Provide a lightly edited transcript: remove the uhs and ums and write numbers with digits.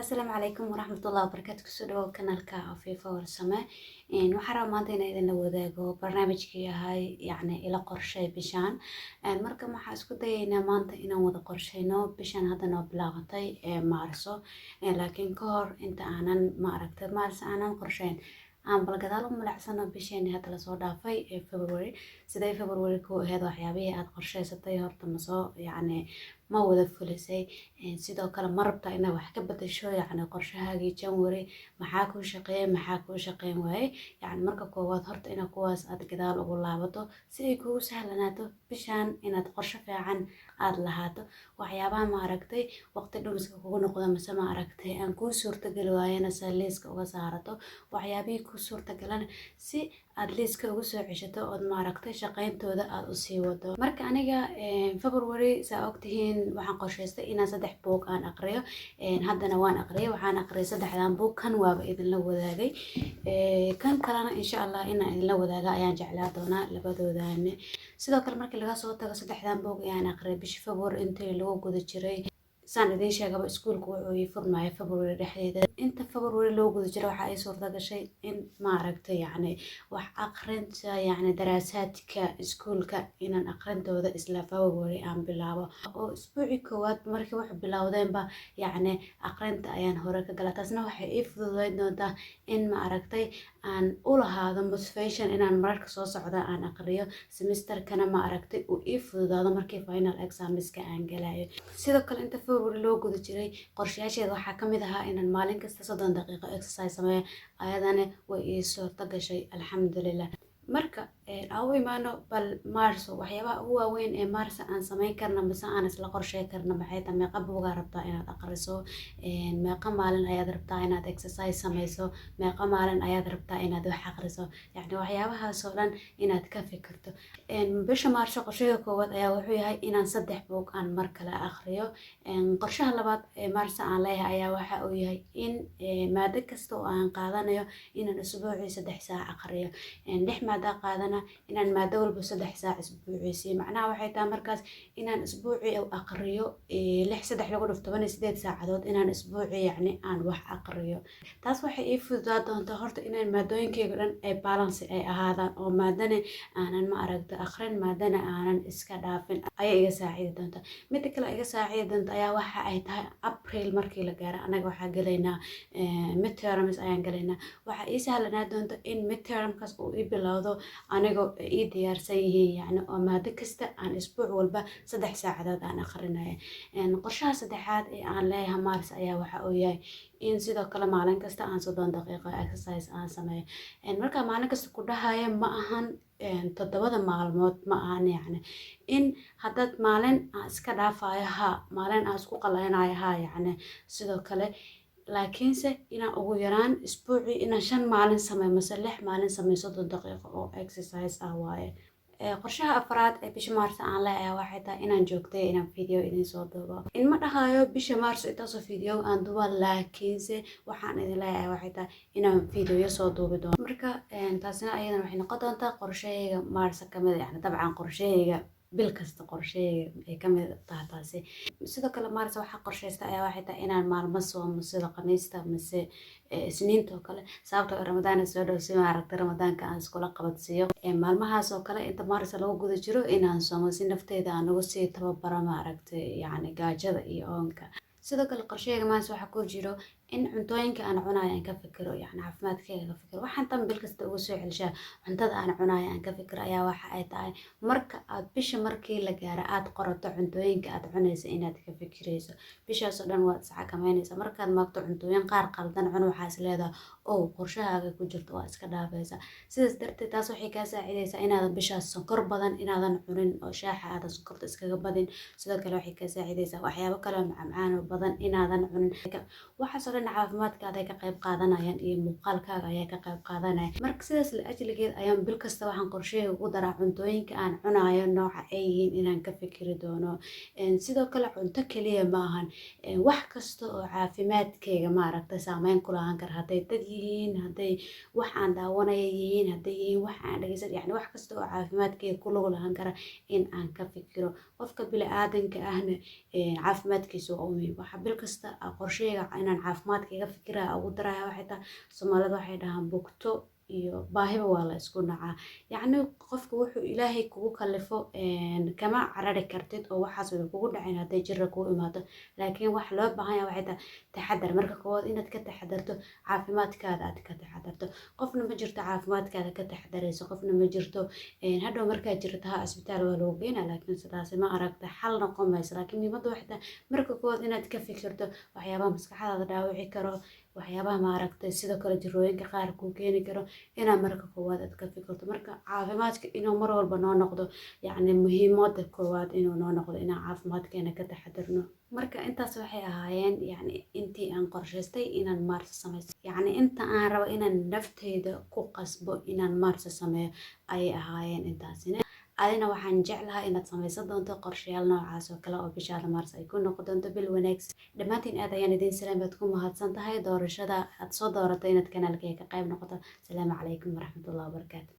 Asalaamu calaykum waraxmatullahi wabarakaatu. Kusoo dhawow kanaalka Afiifa Warsame. Waxaan rabaa maanta inaan idinla wadaago barnaamijkii ahay, yacni ila qorshay bishaan. Marka waxaan isku dayaynaa maanta inaan wada qorshayno bishaan hadda noo bilaabatay ee Maarso. Laakiin ka hor inta aanan, maaragtay, Maarso aanan qorshayn, aan bal gadaal u milicsano bisheeni hadda lasoo dhaafay ee February. Sidee February ku ahayd? Waxyaabihii aad qorshaysatay horta ma soo, yacni, ma wada fulisay? Sidoo kale, ma rabtaa inaad wax ka bedesho, yacni, qorshahaagii January? Maxaa kuu shaqeeyay, maxaa kuu shaqeyn waayey? Yacni, marka koowaad horta inaad kuwaas aad gadaal ugu laabato si ay kugu sahlanaato bishaan inaad qorshe fiican aad lahaato. Waxyaabaha, maaragtay, waqti dhumiska kugu noqdo mase, maaragtay, aan kuu suurtageli waayana se liiska uga saarato, waxyaabihii kuu suurtagalana si aad liiska ugu soo ceshato ood, maaragtay, shaqayntooda aad usii wado. Marka aniga February, saa ogtihiin, waxaan qorshaystay inaan saddex buug aan aqriyo. Haddana waan aqriyay, waxaan aqriyay saddexdan buug. Kan waaba idinla wadaagay, kan kalena insha Allah inaan idinla wadaaga ayaan jeclaa doonaa labadoodan. Sidoo kale, markii laga soo tago saddexdan buug ayaan aqriyay bishii February intii lagu guda jiray, saan idiin sheegaba, iskuulku wuxuu ii furmaya February dhexdeeda. Inta February loo guda jiro waxaa ii suurta gashay in, maaragtay, yacni, wax aqrinta, yacni, daraasaadka iskuulka inaan aqrintooda isla February aan bilaabo, oo isbuucii koowaad markii wax bilowdeenba, yacni, aqrinta ayaan hore ka gala. Taasna waxay ii fududeyn doontaa in, maaragtay, aan u lahaado motivation inaan mararka soo socda aan aqriyo semesterkana, maaragtay, uu ii fududaado markii final examska aan galayo. Sidoo kale, inta February loo guda jiray, qorshayaasheeda waxaa kamid ahaa inaan maalin kasta 30 daqiiqo exercise sameeyo. Ayadana way ii suurto gashay, alxamdulilah. Marka aan u imaano bal Maarso, waxyaabaha ugu waaweyn ee Maarso aan sameyn karno mise aan isla qorshey karno maxay tahay? Meeqa buugaa rabtaa inaad aqriso? Meeqa maalin ayaad rabtaa inaad exercise sameyso? Meeqa maalin ayaad rabtaa inaad wax aqriso? Yacni, waxyaabahaas oo dhan inaad ka fikirto. Bisha Maarso qorshaha koowaad ayaa wuxuu yahay inaan saddex buug aan mar kale aqriyo. Qorshaha labaad ee Maarso aan leeyahay ayaa waxa uu yahay in maado kasta oo aan qaadanayo inaan usbuucii 3 saac aqriyo. Lix maado qaadana, inaan maado walba 3 saac isbuucii siiyo. Macnaha waxay tahay markaas inaan isbuucii aqriyo lix saddex lagu dhufto 18 saacadood, inaan isbuucii, yacni, aan wax aqriyo. Taas waxay ii fududaa doontaa horta inaan maadooyinkayga dhan ay balance ay ahaadaan, oo maadana aanan, ma aragta, aqrin, maadana aanan iska dhaafin ayay iga saacidi doontaa. Mida kale iga saacidi doonta ayaa waxa ay tahay, April markii la gaaro anaga waxaa gelaynaa midterms ayaan gelaynaa. Waxaa ii sahlanaa doonta in midtermkaas uu ii bilowdo anigoo ii diyaarsan yihiin, yacni, oo maado kasta aan isbuuc walba 3 saacadood aan aqrinaya. Qorshaha saddexaad ee aan leeyahay Mars ayaa waxa uu yahay in sidoo kale maalin kasta aan 30 daqiiqo exercise aan sameeyo. Markaa maalin kasta ku dhahaya, ma ahan toddobada maalmood, ma ahan. Yacni, in haddaad maalin aan iska dhaafayo, ha, maalin aan isku qalaynayo, ha, yacni, sidoo kale, laakiinse inaan ugu yaraan isbuucii inaan 5 maalin sameeyo mase 6 maalin sameeyo 30 daqiiqo oo exercise ah waaye. Qorshaha afraad ee bisha Maarso aan leeyahay waxay tahay inaan joogtay inaan video idin soo duubo. Inma dhahayo bisha Maarso intaasoo video aan duuba, laakiinse waxaan idin leeyahay waxay tahay inaan videoyo soo duubi doono. Marka taasina ayadana waxay noqon doontaa qorshahayga Maarso kamid, yani, dabcan qorshahayga bil kasta, qorshahayga ay kamid tahay taasi. Sidoo kale, Maarso waxaa qorshaysta ayaa waxay tahay inaan maalmo soomo, sida Khamiista mise Isniinta oo kale, sababtoo Ramadaan soo dhow, si, maaragtay, Ramadaanka aan iskula qabadsiiyo. Maalmahaas oo kale inta Maarso lagu guda jiro inaan soomo, si nafteeda aan ugu sii tababaro, maaragtay, yacni, gaajada iyo oonka. Sidoo kale, qorshahayga maanta waxaa ku jiro in cuntooyinka aan cunayo aan ka fikiro, yacni, caafimaadkayga ka fikiro. Waxaan tan bil kasta ugu soo celshaa cuntada aan cunayo aan ka fikiro ayaa waxa ay tahay, marka aad bisha markii la gaaro aad qorato cuntooyinka aad cunayso, inaad ka fikirayso bishaas oo dhan waad isxakameynaysa. Markaad maagto cuntooyin qaar qaldan cun, waxaa is leedahay ow qorshahaaga ku jirto, waa iska dhaafaysa. Sidaas darteed taas waxay kaa saacidaysaa inaadan bishaas sonkor badan inaadan cunin, oo shaaxa aadan sonkorta iskaga badin. Sidoo kale, waxay kaa saacidaysaa waxyaabo kale oo macmacaan oo badan inaadan cunin. Waxaasoo dhan caafimaadkaada ay ka qayb qaadanayaan iyo muuqaalkaaga ayaa ka qayb qaadanaya. Marka sidaas la ajligeed ayaan bil kasta waxaan qorshahayga ugu daraa cuntooyinka aan cunayo nooca ay yihiin inaan ka fikiri doono. Sidoo kale, cunto keliya maahan, wax kasta oo caafimaadkayga, maaragtay, saameyn ku lahaan kara, hadday dad yihiin, hadday wax aan daawanaya yihiin, hadday yihiin wax aan dhegeysan, yacni, wax kasta oo caafimaadkayga ku lug lahaan kara in aan ka fikiro. Qofka bini-aadanka ahna caafimaadkiisa waa u muhiim. Waxaa bil kasta qorshahayga inaan caafimaadkayga. Caafimaadka iga fikiraya ugu daraya waxay tahay, Soomaalida waxay dhahaan bugto iyo baahiba waa la isku nacaa. Yacni qofka wuxuu Ilaahay kugu kalifo kama carari kartid, oo waxaas way kugu dhaceen hadday jira kugu imaato. Laakiin wax loo baahan yahay waxay tahay taxadar. Marka koowaad inaad ka taxadarto caafimaadkaada, aad ka taxadarto. Qofna ma jirto caafimaadkaada ka taxadarayso, qofna ma jirto. Hadhow markaad jirto ha isbitaal waa lagu geynaa, laakiin sidaasi ma aragta xal noqon mayso. Laakiin muhiimadda waxay tahay marka koowaad inaad ka fikirto waxyaabaha maskaxdaada dhaawici karo, waxyaabaha maaragtay sidoo kale jirooyinka qaar kuu keeni karo, inaad marka koowaad aad ka fikirto. Marka caafimaadka inuu mar walba noo noqdo, yacni muhiimada koowaad inuu noo noqdo inaan caafimaadkeena ka taxadarno. Marka intaas waxay ahaayeen yacni intii aan qorshaystay inaan Maarso sameysto, yacni inta aan rabo inaan nafteyda ku qasbo inaan Maarso sameeyo ayay ahaayeen intaasina. Adina waxaan jeclahay inaad samaysan doonto qorshayaal noocaas oo kale oo bishaada Maars ay ku noqon doonto bil wanaagsan. Dhammaantiin aad ayaan idiin salaam. Baad ku mahadsan tahay doorashada aad soo dooratay inaad kanaalkayga ka qayb noqoto. Asalaamu calaykum waraxmatullahi wabarakaatu.